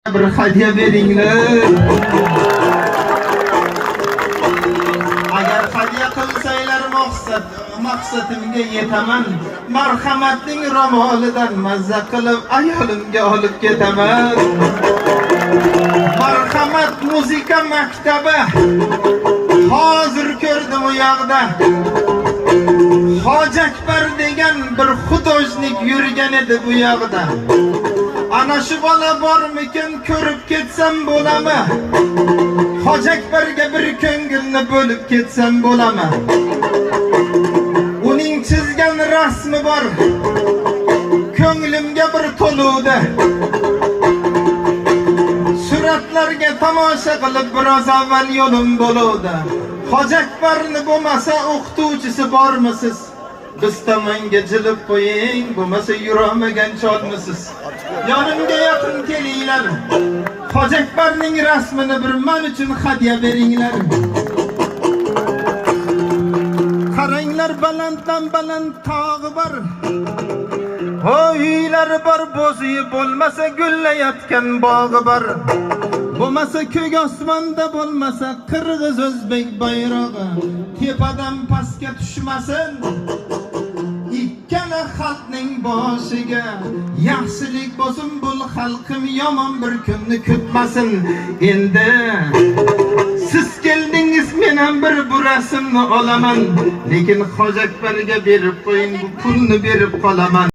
Bir hadya beringlar. Agar hadya qilsanglar maqsadimga yetaman. Marhamatning ro'molidan mazza qilib ayolimga olib ketaman. Marhamat muzika maktabi. Hozir ko'rdim u yoqda. Hoji Akbar degan bir художник yurgan edi bu yoqda. Ana shu bola bormikin, ko'rib ketsam bo'lami? Hoji Akbarga bir ko'ngilni bo'lib ketsam bo'lami? Uning chizgan rasmi bor. Ko'nglimga bir to'luvdi. Suratlarga tomosha qilib biroz avval yo'lim bo'luvdi. Hoji Akbarni bo'lmasa o'qituvchisi bormisiz? Biz tomonga jilib qo'ying, bo'lmasa yurolmagan cholmisiz? Yonimga yaqin kelinglar. Hoji Akbarning rasmini bir man uchun hadya beringlar. Qaranglar, balanddan baland tog'i bor. O uylari bor, bo'z uyi bo'lmasa gullayotgan bog'i bor. Bo'lmasa ko'k osmonda bo'lmasa qirg'iz o'zbek bayrog'i. Tepadan pastga tushmasin. Ikkala xalqning boshiga yaxshilik bo'lsin, bu xalqim yomon bir kunni kutmasin. Endi siz keldingiz, men ham bir bu rasmni olaman. Lekin Hoji Akbarga berib qo'ying, bu pulni berib qolaman.